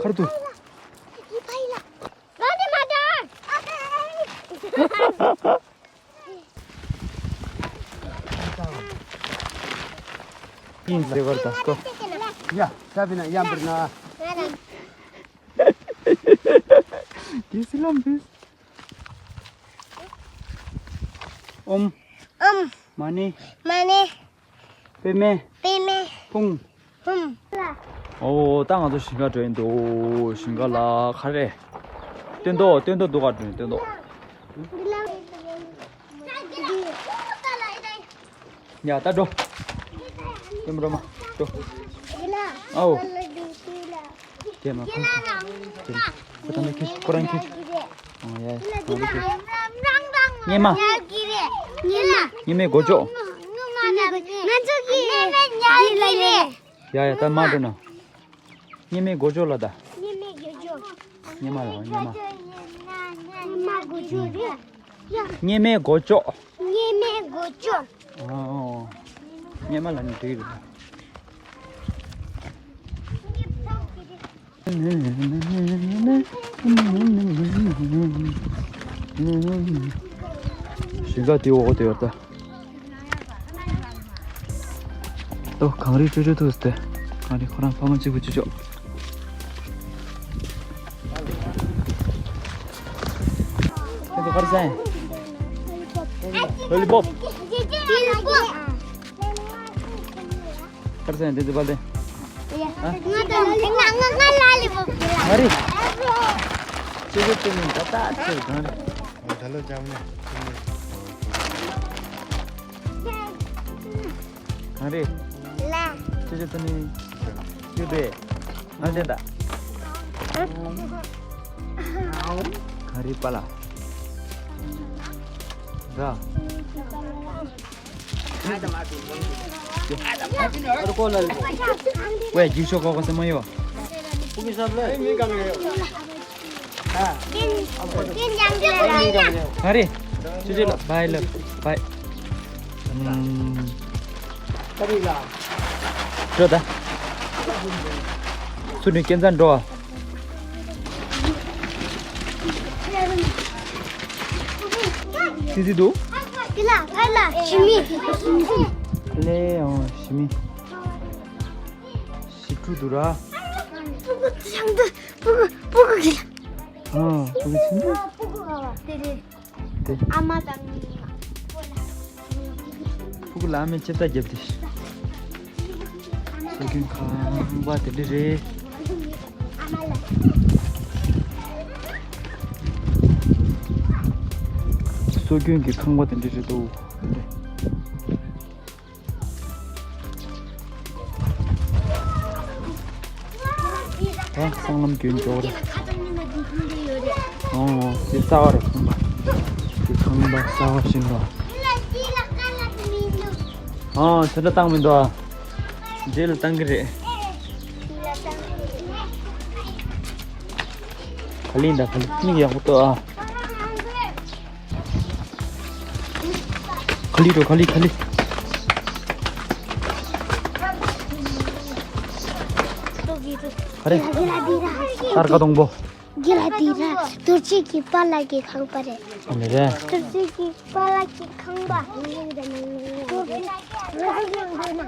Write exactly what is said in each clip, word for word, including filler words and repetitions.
ཁར་དུ། ཡིན་ཟེར་བར་དང་ཀོ། ཡ། ས་བི་ན་ཡམ་པར་ན། དེ་སི་ལམ་དེ། ཨོམ། ཨོམ། མ་ཎི། མ་ཎི། པདྨེ། པདྨེ། ཧཱུྃ། ཧཱུྃ། ཨོ། ད་ང་ཚོ་ཞིང་ཁ་འགྲོ་ཡིན་འདུག་ཞིང་ཁ་ལ་ག་རེ། སྟོན་ཐོག་སྟོན་ཐོག་འདུག་ག་འགྲོ་ཡིན་སྟོན་ཐོག་ཡ་ད་འགྲོ། སྟོན་འགྲོ་མ་འགྲོ། ཨའོ། དེ་མ་ཁོང་ཁྱེར། ཁོ་ད་ནི་ཁྱེར་ཁོ་རང་ཁྱེར། ཨོ་ཡ་ཡ་ད་ནི་ཁྱེར། སྙེ་མ། སྙེ་མའི་སྒོ་ལྕོག་ང་ཚོ་གི་ཡ་ཡ་ད་མ་འགྲོ་ན། སྙེ་མའི་སྒོ་ལྕོག་ལ་ད། སྙེ་མའི་སྒོ་ལྕོག་སྙེ་མ་ལ་སྙེ་མ། སྙེ་མ་སྒོ་ལྕོག་རེད། ཡ། སྙེ་མའི་སྒོ་ལྕོག་སྙེ་མའི་སྒོ་ལྕོག་ཨོ་ཨོ། སྙེ་མ་ལ་ནི་འགྲིག་རེད། ཞིང་ཁ་དེའི་འོག་ཏུ་ཡོད་ད། ཏོ་གངས་རི་ཅོ་ཅོ་ཐུག་སྟེ། གངས་རི་ཁོ་རང་ཕ་མ་གཅིག་པུ་ཅོ་ཅོ། ཁྱེད་ཚོ་ག་རེ་ཟ་ཡིན། ལོ་ལི་པོབ། ག་རེ་ཟ་ཡིན་དེ་ཚོ་པ་ལེ། ང་ལ་ལི་པོབ། གངས་རི། ཅོ་ཅོ་ཅོ་ཅོ་ད་ད་ཅོ་གངས་རི། ད་ལོ་ལྕམ་ནས། གངས་རི། ལ། ཅི་ཅི་ཏི་ནི། ཅི་བེ། ང་དེ་ད། གངས་རི་པ་ལ། ར། ཝེ་རྒྱུག་ཤོག་གོ་གོ་སེ་མ་ཡོ། གངས་རི། ཅི་ཅི་ལ་བའི་ལ་བའི། ཨམ། འགྲོ་ད། སུ་ནི་སྐྱེ་མཚར་འགྲོ་བ། ཙི་ཙི་འདུག་དེ་ལ་ཨ་ལ་ཞི་མི། ལེ་ཨོ་ཞི་མི། ཞི་ཁྲུ་འདུག་ར། སྤུ་གུ་ཚང་འདུག་སྤུ་གུ་སྤུ་གུ་གི། ཨ་སྤུ་གུ་ཚང་འདུག་སྤུ་གུ་ག་བ་དེ་རེད། དེ། ཨ་མ་དང་། ཕྲུ་གུ་ལ་ཨ་མས་ལྕེ་ལྟ་བརྒྱབ་སྟེ། སྲོལ་རྒྱུན་ཁང་པ་དེ་འདྲ་རེད། སྲོལ་རྒྱུན་གྱི་ཁང་པ་དེ་འདྲ་རེད་འདུག་ད་སྲང་ལམ་བརྒྱུད་འགྲོ་རེད། ཨོ་འདི་གསར་བ་རེད་ཁང་པ། འདི་ཁང་པ་གསར་བ་ཞིག་འགྲོ། ཨོ་དེ་འདྲ་བཏང་མི་འདུག་ཨ། འདི་ལ་བཏང་གི་རེད། ག་ལེ་འདྲ་ག་ལེ་མིག་ཡག་པོ་ལྟོས་ཨ། ཁ་ལི་འགྲོ་ཁ་ལི་ཁ་ལི། ག་རེ། སར་ཀ་སྡོང་པོ། གི་ལ་དི་ར་རྡོ་རྗེ་གི་པཱ་ལགས་ཀྱི་ཁང་པ་རེད། ཨ་ནི་རེད། རྡོ་རྗེ་གི་པཱ་ལགས་ཀྱི་ཁང་པ།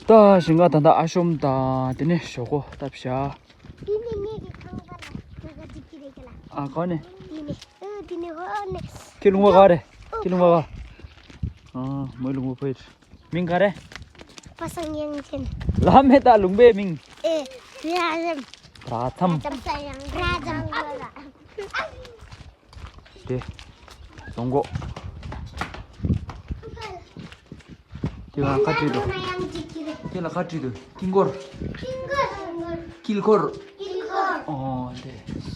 ད་ཞིང་ཁ་ད་ལྟ་ཨ་ཤོམ་དང་དེ་ནས་ཞོག་ཁོག་བཏབ་བཞག་དེ་ནས་ངེད་ཀྱི་ཁང་པ་ལ་ང་ག་འགྲིག་གི་རེད་ཀྱི་ལ། ཨ་ག་ནས། དེ་ནས་ཨ་དེ་ནས་ཧོ་ནས། ཁྱེད་ལུང་པ་ག་རེད། ཁྱེད་ལུང་པ་ག་ཨ་མོའི་ལུང་པ་ཕ་ཡིར། མིང་ག་རེད། པ་སངས་དབྱངས་ཅན། ལ་མེ་ད་ལུང་པའི་མིང་། ཨེ། ར་ཙམ། ར་ཙམ། ར་ཙམ། དེ། བཟོ་འགོ། དེ་ལ་ཁ་བྲིས་འདུག་དེ་ལ་ཁ་བྲིས་འདུག་དཀྱིལ་འཁོར། དཀྱིལ་འཁོར། ཨོ་དེ།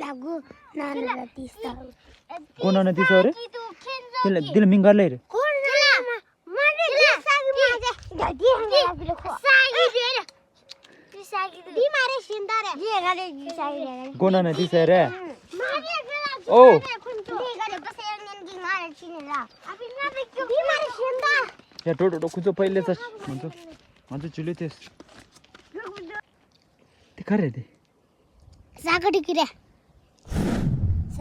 ལ་གོ་ན་ན་ལ་ཏི་ས། གོ་ན་ན་ཏི་ས་རེད། དེ་ལ་དེ་ལ་མིང་ག་ལེ་རེད། གོ་ན་ན་མ་རེད། ཏི་ས་གི་མ་རེད། ད་དེ་ཧ་ལ་གི་རེད་ཁོ། ས་གི་རེད། ཏི་ས་གི་རེད། དེ་མ་རེད་གཞན་དག་རེད། དེ་ག་རེད། ཏི་ས་གི་རེད། གོ་ན་ན་ཏི་ས་རེད། མ་རེད། ག་ལ་ཨོ། ཁོ་ཚོ་དེ་ག་རེད། པ་ས་ཡང་ཉན་གི་ང་རེད་ཕྱིན་ནས་ལ། ཨ་བི་ང་རེད། དེ་མ་རེད་གཞན་དག་ཡ་འགྲོ་འགྲོ་འགྲོ། ཁོ་ཚོ་ཕ་ཡི་ལས་ས་ང་ཚོ་ང་ཚོ་ཇུ་ལེ་ཐེས། དེ་ག་རེད་དེ། ས་ཀ་ཏི་ཀི་རེད། ས་ད།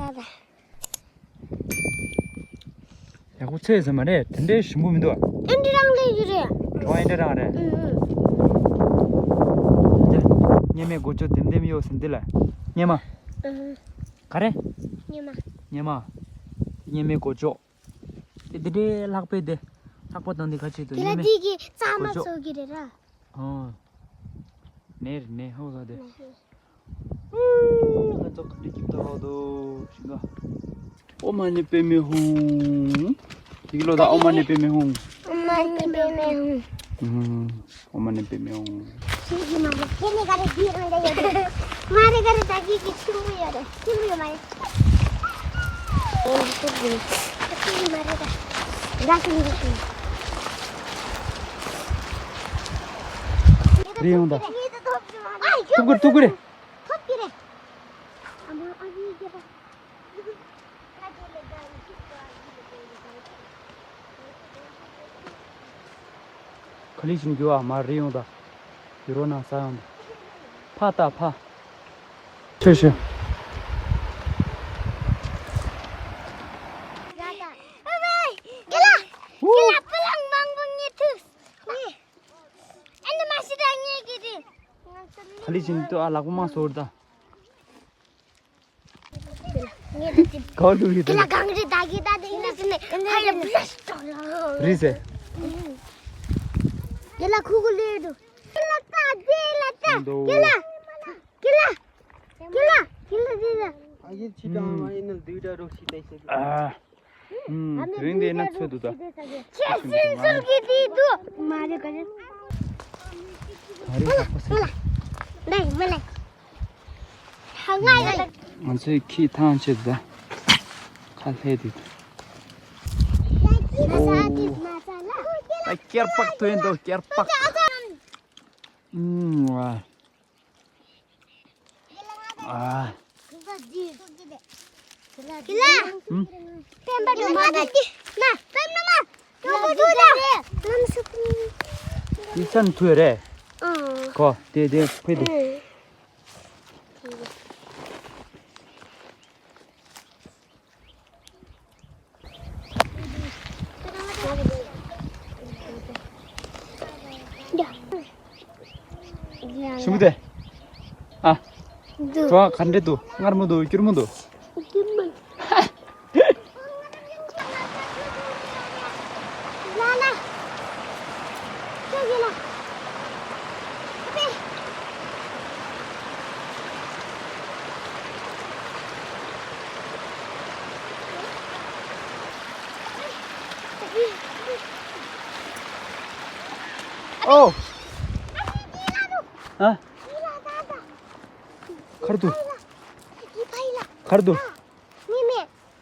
ཡག་པོ་ཚོས་ཟེར་མ་རེད། དེ་འདྲའི་ཞིམ་པོ་མི་འདུག་ཨ་འདི་རང་ལས་ཀྱི་རེད། གྲོང་ཨེ་འདྲ་རང་རེད། ཨུ་ཨུ། འདི་གཉེར་མའི་སྒོ་ལྕོག་ལྡེམ་ལྡེམ་གཡོག་ཟིན་འདི་ལ། གཉེར་མ། ཨུ། ག་རེ། གཉེར་མ། གཉེར་མ། གཉེར་མའི་སྒོ་ལྕོག་དེ་འདི་འདྲའི་ལྷག་པའི་དེ། ལྷག་པ་དང་འདི་ཁ་ཆེ་དུ་དེ་ལ་གཉེར་མའི་འདི་གི་རྩྭ་མ་སྒོ་ལྕོག་ཚོ་གི་རེད་ར། ཨོ། ནེར་ནེ་ཧོ་ལ་དེ། ང་ཚོ་ག་འདྲ་སྐྱིད་པོ་ཧོ་དོ་ཞིང་ག་ཨོཾ་མ་ཎི་པདྨེ་ཧཱུྃ། ཡིག་ལོ་ད་ཨོཾ་མ་ཎི་པདྨེ་ཧཱུྃ། ཨོཾ་མ་ཎི་པདྨེ་ཧཱུྃ། ཨོཾ་མ་ཎི་པདྨེ་ཧཱུྃ། ཤེས་ཀྱི་མ་རེད། ཁྱེད་ནི་ག་རེ་འདི་རང་འདྲ་ཡོད་རེད། མ་རེད་ག་རེ། ད་གི་གི་ཆུང་མོ་ཡོད་རེད། ཆུང་མོ་ཡོད་མ་རེད། ཨོ་ཆུང་མོ་ཡོད། ཆུང་མོ་མ་རེད་ད། འདྲ་ཆུང་མོ་ཆུང་མོ། རེད་ཡོང་ད། ཨ་ཡོད། ཐུག་གི་རེད། ཐུག་གི་རེད། ཐུག་གི་རེད། ཨ་མ་ཨ་ཡི་གི་ར། ཁ་ལི་ཞིམ་རྒྱུ་བ་མ་རེད་ཡོང་ད། ཡུ་རོ་ན་ས་ཡོང་ད། ཕ་ད་ཕ། ཁྱོད་ཤི། ཁ་ལི་ཞིམ་དུ་ཨ་ལག་པ་མ་སོར་ད། ག་བ་འདུག་རི་དེ་ལ། གངས་རི་ད་གི་ད་དེ་ཡིན་ན་ཟིན་ནས་ཧ་ཡ་བླ་ཤི་ཅོག་ལ། རི་ཟེ། དེ་ལ་ཁུ་ཁུ་ལེ་འདུག་དེ་ལ་ད་དེ་ལ་ད་དེ་ལ་དེ་ལ་དེ་ལ་དེ་ལ་དེ་ལ། ཨ་ཡེ་ཆི་ཏང་ཨ་ཡེ་ནལ་དུ་ད་རོགས་ཤི་ཏེ་ཤི། ཨ། ཨུམ། དེ་རིང་དེ་ན་ཚོད་འདུག་ད། ཁྱེད་སྲིན་ཟུར་གྱི་དེ་འདུག་མ་རེད་ག་རེད། ག་རེ་ལྷག་པ་ཟེར། མ་ལེ་མ་ལེ། ཧ་ང་ཡ་ལེ། ང་ཚོའི་ཁྱི་ཐང་ཆད་ད། ཁ་ལྷས་དེ། ད་སྐྱེར་པགས་ཐོན་འདུག་སྐྱེར་པགས། ཨུམ། ཨ། ཨ། ཁི་ལ། ཨུམ། པེན་པ་དུ་མ་ན་ཏི་ན་པེན་ན་མ། ཏོ་ཏོ་ཏོ་ཏོ། ལམ་སུ། ཡིན་ས་ནི་ཐུ་རེད། ཨ། ཁོ་དེ་དེ་ཕུད་དེ། ཞི་མོ་དེ། ཨ། འདུག་གྲོགས་ག་འདྲ་འདུག་མངར་མོ་འདུག་སྐྱུར་མོ་འདུག་སྐྱུར་མོ། ལ་ལ། ཁྱོད་ཀྱི་ལ། ཨ་ཕེ། ཨོ། ཨ། ཁར་དུ། ཁར་དུ།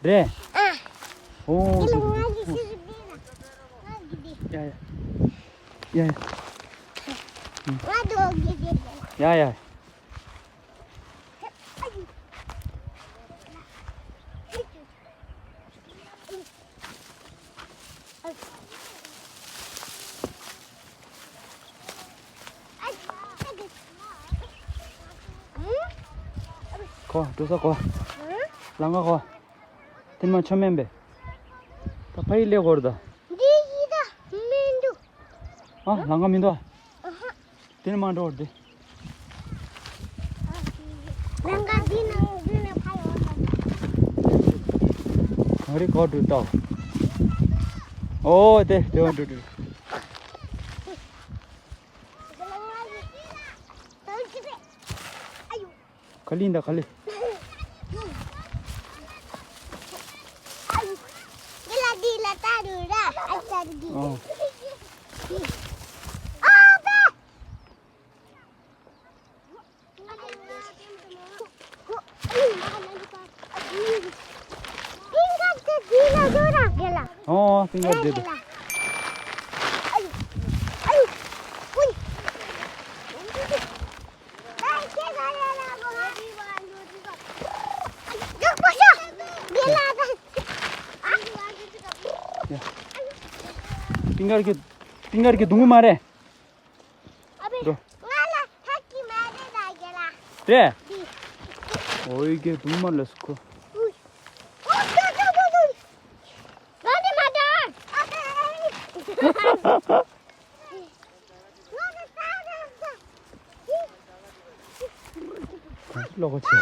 རེད། ཨོ། ཡ་ཡ། ཡ་ཡ། ཡ་ཡ། ཁོ་འགྲོ་ས་ཁོ། ལམ་ཁ་ཁོ། དེ་མ་ཆོ་མེན་པས། ད་ཕ་ཡི་ལས་སྐོར་ད། འདི་ཡི་ད་མི་འདུག་ཨ་ལམ་ཁ་མི་འདུག་ཨ། དེ་ནས་མ་འགྲོ་བར་དེ། ལམ་ཁ་འདི་ནང་འདི་ནས་ཕར་ཡོང་ས། གངས་རི་སྐོར་དུ་ལྟ། ཨོ་དེ་དེ་བ་འགྲོ་འགྲོ། ག་ལི་འདྲ་ག་ལི། ཨོ། ཨོ། ཕིང་གར་བསྡད་འདུག་ཡ། ཕིང་གར་གྱི་ཕིང་གར་གྱི་སྡུག་མོ་མ་རེད། ཨ་བེ། འགྲོ། ང་ལ་ཐག་གི་མ་རེད་ད་རྒན་ལགས། རེད། འདི། ཨོ་ཡི་གེ་སྡུག་མ་ལས་ཁོ། ཨུ། ཨོ་ཏོ་ཏོ་ཏོ་ཏོ། ང་འདི་མ་འདྲ། ཨ་བེ། ང་འདི་ད་ད་ད། ལོག་ཆེ།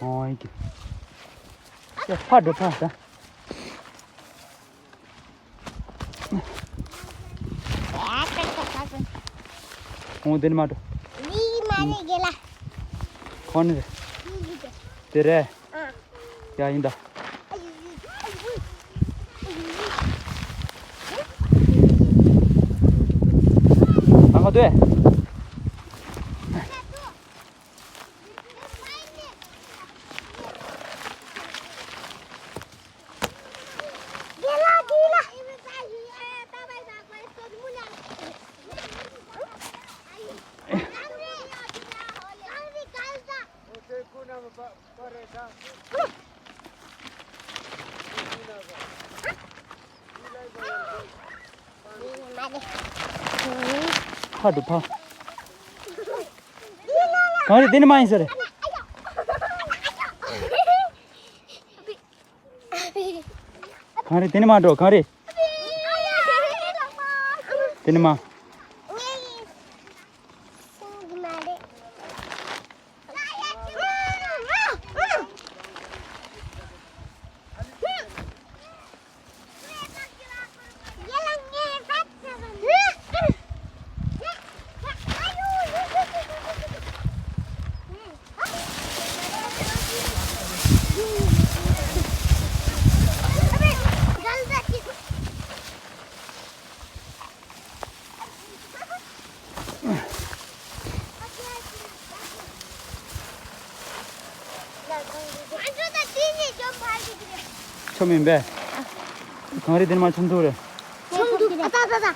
ཨོ་ཡི་གེ། ཡ་ཕར་འགྲོ་ཕར་ད། ཁོང་དེ་ནས་མ་འགྲོ། མི་མ་རེད་རྒན་ལགས། ཁོང་ནི་རེད། དེ་རེད། ཡ་ཡིན་ད། ཨ་ཁ་ལྟོས། ཕར་འགྲོ་ཕར། གངས་རི་དེ་ནས་མར་ཡིན་ས་རེད། གངས་རི་དེ་ནས་མར་འགྲོ་གངས་རི། དེ་ནས་མར། ཆོ་མིན་པས། གངས་རི་དེར་མ་ཆོམ་ཐུབ་རེད། ཆོམ་འདུག་ཨ་ད་ད་ད།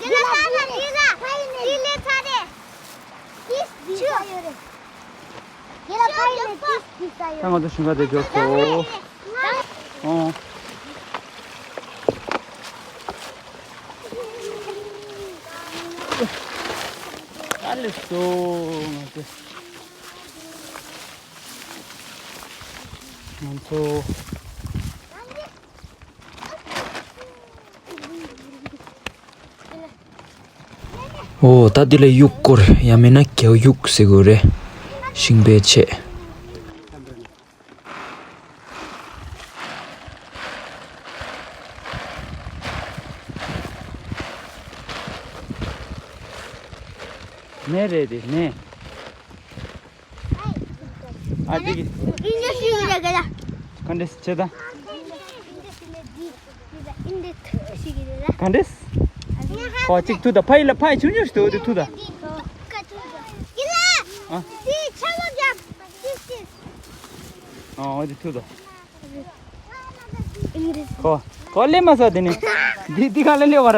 དེ་ལ་ད་ད་དེ་ལ་དེ་ལས་ཚ་རེད། ཏིས་ཏིས་ཡོད་རེད། དེ་ལ་ཕ་ཡི་ནས་ཏིས་ཏིས་ཡོད། ད་ང་ཚོ་ཞིང་ཁ་དེ་འབྱོར་སོང་། ཨོ། ཨ་ལེ་སོ་ང་ཚོ། ང་ཚོ། ཨོ་ད་འདི་ལ་དབྱུག་སྐོར་ཡང་མིན་ན་རྒྱ་དབྱུག་ཟེར་དགོས་རེད། ཤིང་པའི་ཆེད། ནས་རེད་དེ་ནས། ཨ་དེ་གི། ག་འདྲས་བྱེད་ད། ག་འདྲས། ཁོ་གཅིག་ཐུག་ད། ཕ་ཡི་ལ་ཕ་ཡི་ཆུང་ཆུང་ཞིག་འདུག་དེ་ཐུག་ད། ཨ། ཨ་འོ་དེ་ཐུག་ད། ཁོ་ཁོ་སླེབས་མ་སོང་དེ་ནས། འདི་འདི་ག་ལ་སླེབས་པ་ར།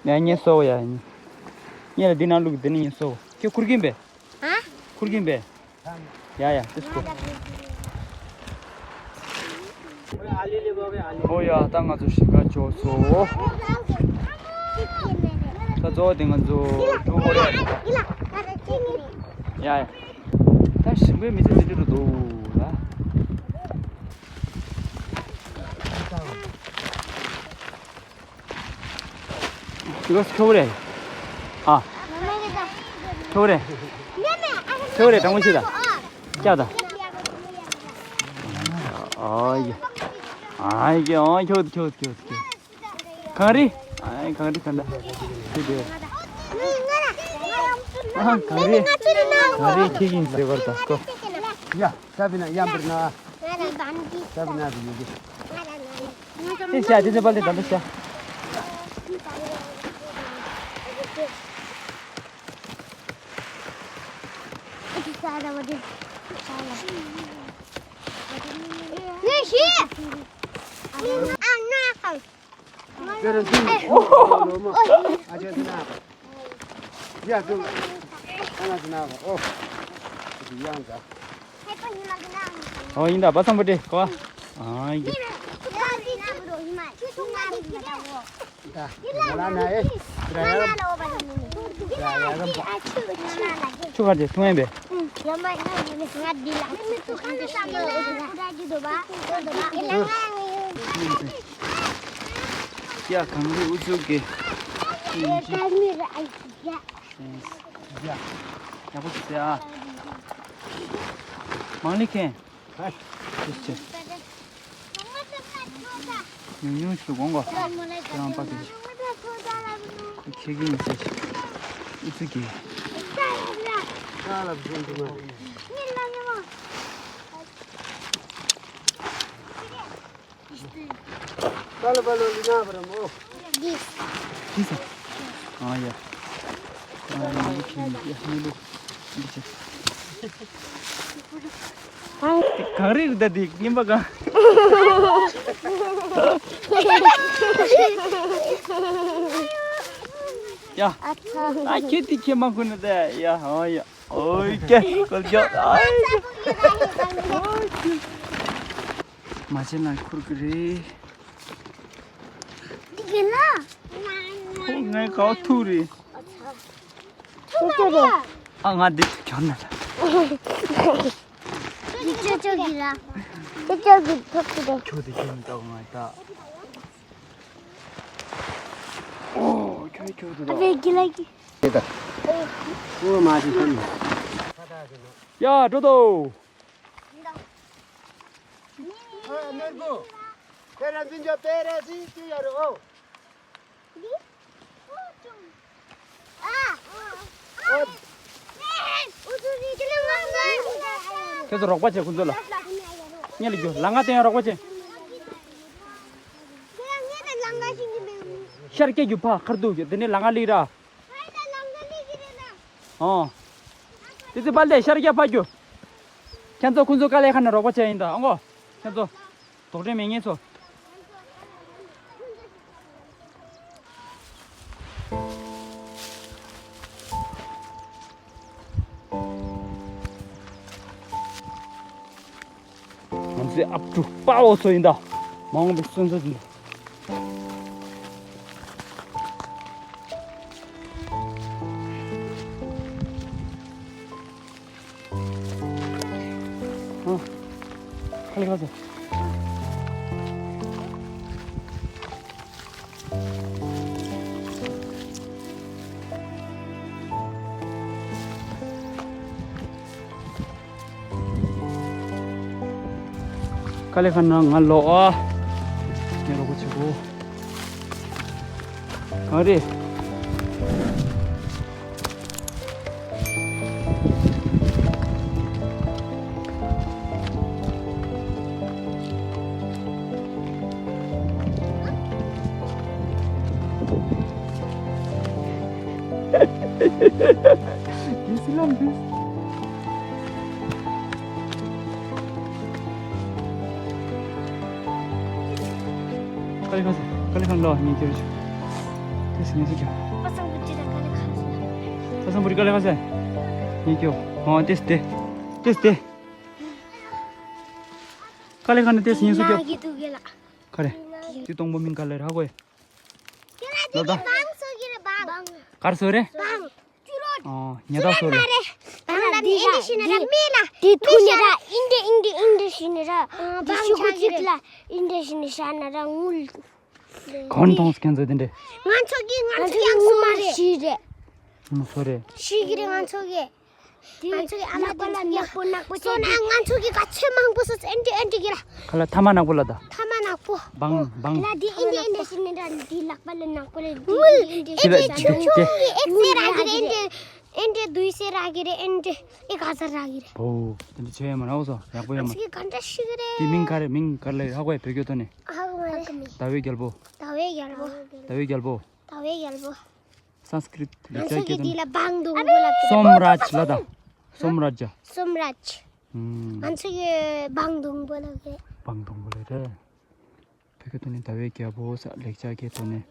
ཡ་ངས་གསོ་བ་ཡ་ངས། ངས་ལ་འདི་ནང་བླུགས་འདི་ནས་ངས་གསོ་བ། ཁྱོད་ཁུར་གིན་པས། ཧ། ཁུར་གིན་པས། ཡ་ཡ་དེ་སྐོར། ཨོ་ཡ་ད་ང་ཚོ་ཞིང་ཁ་ཕྱོགས་སོ། ད་གཙོ་བོ་དེ་ང་ཚོ་འགྲོ་དགོས་རེད། ཡ་ཡ། ད་ཞིང་པའི་མི་ཚེ་འདི་འདྲ་རུ་འདུག་ལ། ཁྱོད་རེ། ཨ། ཁྱོད་རེ། ཁྱོད་རེ་དྲང་མོ་བྱེད་ད། སྐྱག་ད། ཨ་ཡ། ཨ་ཡ་ཨ་ཁྱོད་ཁྱོད་ཁྱོད་ཁྱོད། གངས་རི། ཨ་གངས་རི་ག་འདྲ། ཁྱོད་དེ། ཨ་གངས་རི། གངས་རི་ཁྱེད་ཀྱིས་ཟེར་བར་ད་ཀོ། ཡ། ས་བི་ན་ཡམ་པར་ན། ས་བི་ན་བི་ཡོད་གི། དེ་བྱ་དེ་ཚེ་པ་ལས་དམ་པ་བྱ། ཨོ་ཡིན་ད་བ་སང་པོ་ཏེ་གོ། ཨ་ཡིན། ཆུ་ག་ཅེ་ཐུང་ཡིན་པས། ཡ་གངས་རི་ཨུ་ཚུགས་ཀྱི། ཡ། ཡག་པོ་ཞིག་བྱས་ཨ། མང་ལི་མཁན། ཨ། ཅི་བྱས། ཉུང་ཉུང་ཞིག་དགོངས་གོ། ཁྱེད་རང་པ་གི། ཁྱེད་ཀྱི་མི་ཚེ་ཞིག་ཨུ་ཚུགས་ཀྱི། ཏཱ་ལ་པཱ་ལོ་ལི་ན་པ་ར་མོ། ཏི་སི། ཨ་ཡ། ཨ་ཡ་ཁྱེད་ཡ་ཧེ་ལོ། འདི་ཆེ། གངས་རི་རི་ད་འདི་རྔན་པ་གང་། ཡ། ཨ་ཁྱེད་འདི་ཁྱེད་མ་ཁུ་ནི་ད་ཡ་ཨ་ཡ། ཨོའི་ཀྱེ་ཀོལ་ཀྱོ་ཨའི་ཀྱེ། མ་བྱེད་ན་ཁུར་གི་རེད། འདི་གི་ལ། ཁོ་ངའི་གའོ་ཐུག་རེད། ཐུག་རེད། ཨ་ང་འདི་ཐུག་གྱོན་ན་ལ། འདི་ཅོ་ཅོ་གི་ལ། ཅོ་ཅོ་གི་ཐུག་གི་རེད། ཁྱོད་འདི་ཁྱོད་འདི་ལྟ་བ་ང་ལྟ། ཨོ་ཁྱོད་ཁྱོད་འདི་ལྟ། ཨ་བེ་གི་ལ་གི། ཨོ་མ་ཅི་ཁྱོད། ཡ་འགྲོ་དོ། ཨ་ནོར་བུ། དེ་ར་འཛིན་ཅོ་དེ་ར་ཟིན་ཅི་ཡ་རོ། ཁྱེད་ཚོ་རོགས་པ་བྱེད་ཁོང་ཚོ་ལ། སྔོན་ལ་རྒྱུ་ལ་ང་བསྟན་ཡང་རོགས་པ་བྱེད། ཤར་སྐྱེ་རྒྱུ་ཕ་ཁར་འདུག་རྒྱུ་དེ་ནས་ལ་ང་ལི་ར། ཨོ། དེ་ཚོ་པ་ལས་ཤར་རྒྱག་ཕ་རྒྱུ། ཁྱེད་ཚོ་ཁོང་ཚོ་དཀའ་ལས་ཁ་ནས་རོགས་པ་བྱས་ཡིན་ད་ཨང་གོ། ཁྱེད་ཚོ། དོག་དྲན་མེད་ངེས་ཚོ། ང་ཚོའི་ཨབ་ཕྲུག་དཔའ་བོ་ཚོ་ཡིན་ད། མ་འོངས་པའི་སོན་རྩ་འདི། ཨ། ཁ་ལི་ཁ་ཚོ། དཀའ་ལས་ཁག་ན་ང་ལོག་ཨ། ངས་རོགས་པ་བྱེད་དགོས། ཨ་རེད། དཀའ་ལས་ཁག་སོང་། དཀའ་ལས་ཁག་ལ་ཉིན་ཁྱེར་ཆུ། དེ་སི་ཉིན་སུ་ཁྱོད། ཁ་སང་བུ་ཅི་ལ་དཀའ་ལས་ཁག་སོང་། ཁ་སང་བུ་རི་དཀའ་ལས་ཁག་སོང་། ཉིན་ཁྱོད། ཨོ་དེ་སི་དེ། དེ་སི་དེ། དཀའ་ལས་ཁག་ནི་དེ་སི་ཉིན་སུ་ཁྱོད། ལགས་ཀྱི་འདུག་གི་ལགས། ག་རེ། དེ་སྟོང་པོ་མིང་ག་ལ་རེད་ཧ་གོ་ཡ། ལོ་ད། བང་སོ་གི་རེད་བང་། གར་སོ་རེད། བང་། ཨོ་ཉེ་ད་སོ་རེད། ད་ལ་འདི་ཨིན་ཌི་ཤི་ན་ར་མེ་ལ། འདི་ཐུ་ནི་ར་ཨིན་ཌི་ཨིན་ཌི་ཨིན་ཌི་ཤི་ནི་ར། འདི་ཤུ་གུ་གཅིག་ལ་ཨིན་ཌི་ཤི་ནི་ཤ་ན་ར་ངུལ། གོན་མཐོང་ཁྱེད་ཚོ་དེ་འདྲས། ང་ཚོ་གི་ང་ང་ཚོ་ཚོ་གི་ཡང་ངུ་སོ་མ་མ་རེད། ཤི་རེད། ངུ་སོ་རེད། ཤི་གི་རེད་ང་ཚོ་གི། ང་ཚོ་གི་ཨ་མ་དེ་ཚོ་ཡག་པོ་ནག་པོ་སོ་ན་ང་ཚོ་གི་ག་ཚོད་མང་པོ་སོ་ཨེན་ཏི་ཨེན་ཏི་གི་ལ། ཁ་ལ་ཐ་མ་ནག་པོ་ལ་ད། ཐ་མ་ནག་པོ། བང་བང་། ལ་དེ་ཨེན་ཏི་ཨེན་ཏི་ཤི་ནི་འདྲ་དེ་ལག་པ་ལ་ནག་པོ་ལ་ངུལ། ཨེན་ཏི་ཆུང་ཆུང་གི་ཨེག་སེ་ར་གི་རེད་ཨེན་ཏི། ཨེན་ཏི་དུས་སེ་ར་གི་རེད་ཨེན་ཏི་ཨེ་ག་ས་ར་གི་རེད། བོ། དེ་འདྲ་ཆེ་ཡ་མ་རག་སོ་ཡག་པོ་ཡ་མ། ང་ཚོ་གི་ག་འདྲ་ཤི་གི་རེད། དེ་མིང་ག་རེད་མིང་ག་རེ་ལ་ཧ་གོ་ཡ་བོད་སྐད་ཐོག་ནས། ཧ་གོ་མ་རེད། ཟླ་བའི་རྒྱལ་པོ། ཟླ་བའི་རྒྱལ་པོ། ཟླ་བའི་རྒྱལ་པོ། ཟླ་བའི་རྒྱལ་པོ། སཾ་སྐྲྀཏ་ང་ཚོ་གི་འདི་ལ་བང་དུང་པོ་ལབ་ཀྱི་སོམ་རཱཇ་ལ་དང་། སོམ་རཱཇ། སོམ་རཱཇ། ང་ཚོ་གི་བང་དུང་པོ་ལབ་ཀྱི་རེད། བང་དུང་པོ་ལབ་རེད། བོད་ཀྱི་ཐོག་ནས་ཟླ་བའི་རྒྱལ་པོ་ས་ལེགས་སྦྱར་གྱི་ཐོག་ནས་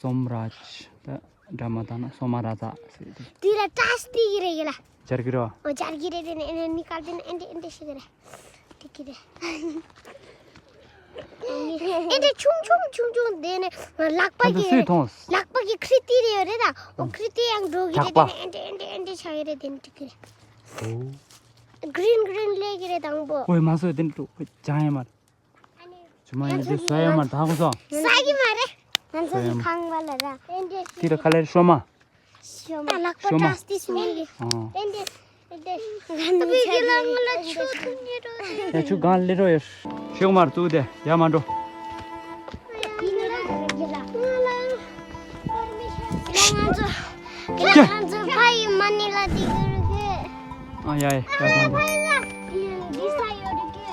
སོམ་རཱཇ་ད་འདྲ་མ་དང་ན་སོ་མ་རཱ་ཛ་ཟེར་ཏེ། འདི་ལ་ཏྲ་སྟི་གི་རེད་ཡ་ལ། སྦྱར་གི་རེད་བ། ཨོ་སྦྱར་གི་རེད་དེ་ནས་ཨེ་ནས་མི་དཀར་དེ་ནས་ཨེ་འདྲ་ཨེ་འདྲ་ཞིག་རེད། དེ་གི་རེད། ཨེ་འདྲ་ཆུང་ཆུང་ཆུང་ཆུང་དེ་ནས་ལག་པ་ཁྱོད་ཚོ་གི་སུས་མཐོང་། ལག་པ་གི་ཁྲི་ཏི་རེ་ཡོད་རེད་ད། ཨོ་ཁྲི་ཏི་ཡང་འགྲོ་གི་རེད་དེ་ནས་ཨེ་འདྲ་ཨེ་འདྲ་ཨེ་འདྲ་ཆགས་ཀྱི་རེད་དེ་ནས་དེ་གི་རེད། ཨོ། གི་རིན་གི་རིན་ལས་གི་རེད་དང་པོ། ཨོ་མ་སོ་དེ་འདྲ་ཅང་ཡ་མ་རེད། ཆུ་མ་ཡིན་དེ་ས་ཡ་མ་ད་ཧ་གོ་སོང་། ས་གི་མ་རེད། ང་ཚོ་གི་ཁང་པ་ལ་ར། དེ་ར་ཁ་ལེར་ཤོ་མ། ཤོ་མ། ལག་པ་ཤོ་མ། ཏྲ་སྟི་སྨན་གི། ཨོ། ཡ་ཆུ་གང་ལེ་རོ་ཡོད། ཤོ་མར་བཙུགས་ཏེ་ཡ་མ་འགྲོ། ང་ཚོ་ཕ་ཡི་མ་ནི་ལ་དེ་གི་རུ་གི། ཨ་ཡ་ཡ་ཡ་གང་འགྲོ། འདི་ས་ཡོད་རུ་གི།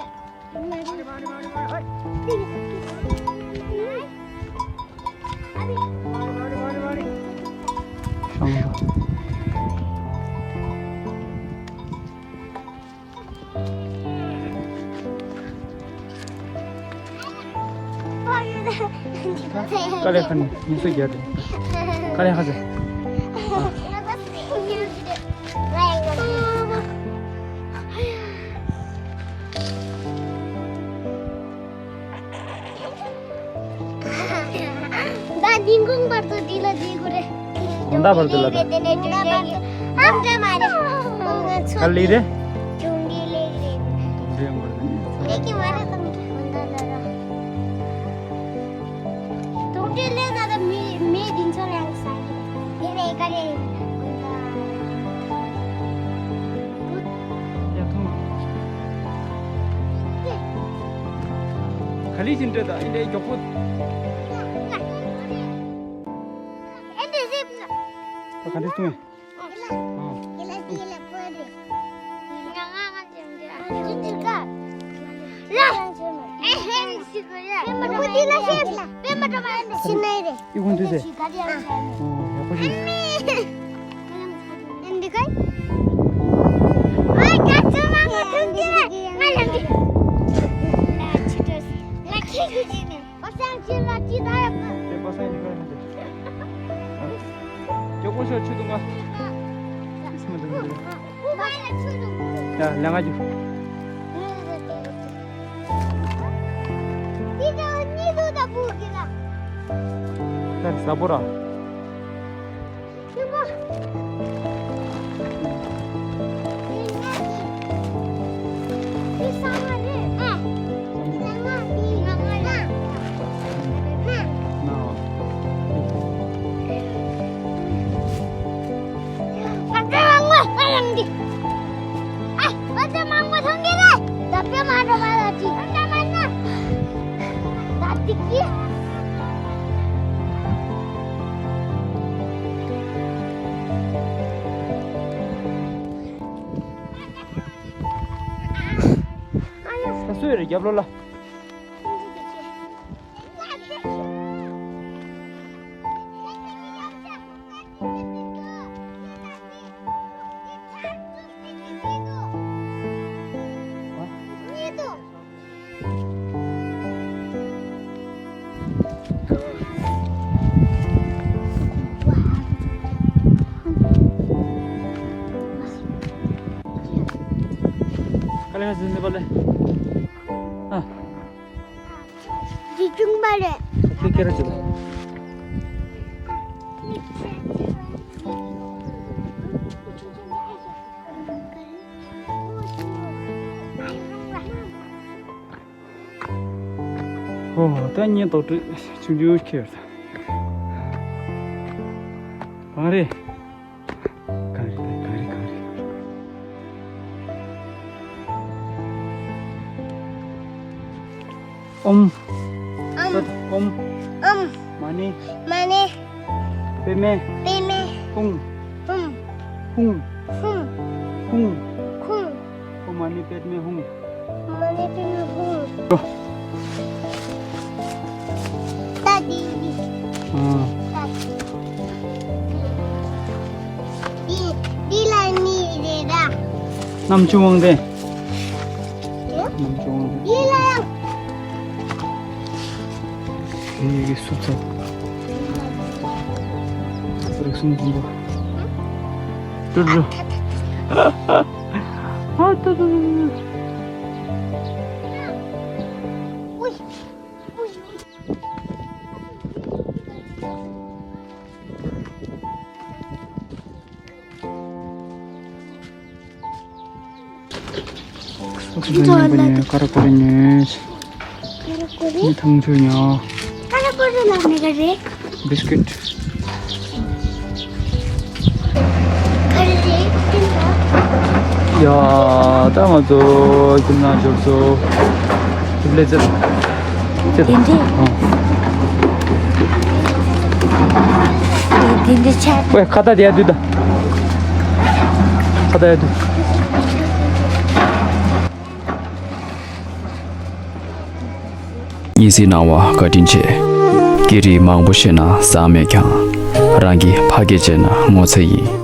དཀའ་ལས་ཁག་ནི་ཉི་ཤུ་བརྒྱད་རེད། དཀའ་ལས་ཁག་ཟེར། ད་ཉིན་གུང་བར་དུ་འདི་ལ་བསྡད་དགོས་རེད། དགོང་དག་བར་དུ་ལ་ད། དེ་ནས་དུས་ལས་ཨམ་འདྲ་མ་རེད། ང་ཚོ་ག་ལེ་རེད། ཆུང་འདྲིས་ལས་རེད། ཆུང་འདྲིས་ཡོང་བར་དུ་ནི། ལས་ཀྱི་མ་རེད་དང་དགོང་དག་ལ་ར། དུང་འདྲེ་ལས་ན་ད་མི་མི་དེ་ཚོ་ལ་ཡང་ས་རེད། དེ་ནས་ག་རེ། ཡ་ཐུང་། ག་ལི་ཅིན་ཏྲེ་ད་ཨིན་ཏྲེ་མགྱོགས་པོ། ད་ག་འདྲ་ཐུང་ཡ། ཨི་ཁུང་ཐུག་ཟེར། ཨོ་ཡག་པོ་ཞིག་པ་སངས་ཅི་ལ་ཅི་ད་ཡ། དེ་པ་སངས་ཅི་ག་ཡ་དེ། ཀྱོ་ཀོ་ཤོ་ཆུ་དུ་མ། ཁིས་མ་དུ་མ་རེད། ཡ་ལས་ང་རྒྱུ། དེ་ད་གཉིས་དུ་ད་བུ་གི་ལ། ད་ཟ་པོ་ར། རེད། རྒྱབ་ལོགས་ལ། ཁྱེད་ཁྱེད་རང་ཅི་ལ། ཨོ། ད་ཉིན་དོག་དྲི་ཆུང་ཆུང་ཁྱེར། གང་རེད། གང་རེད། གང་རེད། གང་རེད། ཨོམ། ཨོམ། ཨོམ། ཨོམ། མ་ཎི། མ་ཎི། པདྨེ། པདྨེ། ཧཱུྃ། ཧཱུྃ། ཧཱུྃ། ཧཱུྃ། ཧཱུྃ། ཧཱུྃ། ཧཱུྃ། ཨོཾ་མ་ཎི་པདྨེ་ཧཱུྃ། མ་ཎི་པདྨེ་ཧཱུྃ། ད་འདི་འདི། ཨ། ད་འདི་འདི་ལ་ནི་རེད་ད། རྣམ་བཅུ་དབང་ལྡན། ཨེ། རྣམ་བཅུ་དབང་ལྡན། འདི་ལ་ཡང་། ཡི་གེ་སུབ་ཚར། རིགས་གསུམ་མགོན་པོ། ཏུ་ཏུ། ཨ་ཏུ་ཏུ་ཏུ་ཏུ། ཀ་ར་ཀོ་རི་ཉོས། ཀ་ར་ཀོ་རི། ངས་ཐང་ཆུ་ཉོ། ཀ་ར་ཀོ་རི་ལ་མི་ག་རེ། བིས་ཀིཊ། ག་རེ་རེད། ཡ། ད་ང་ཚོ་ཁྱིམ་ནང་འབྱོར་སོང་། ཐུབ་ལེ་ཙེ། དེ་འདྲས། དེ་འདྲས་ཆགས། ཝེ། ཁ་བཏགས་དེ་ཡར་བསྡུས་དང་། ཁ་བཏགས་ཡར་བསྡུས། སྙན་སེང་གནང་བ་བཀའ་དྲིན་ཆེ། སྐད་རིགས་མང་པོ་ཤེས་ན་བཟང་མེད་ཀྱང་། རང་གིས་ཕ་སྐད་བརྗེད་ན་ངོ་ཚ་ཡིན།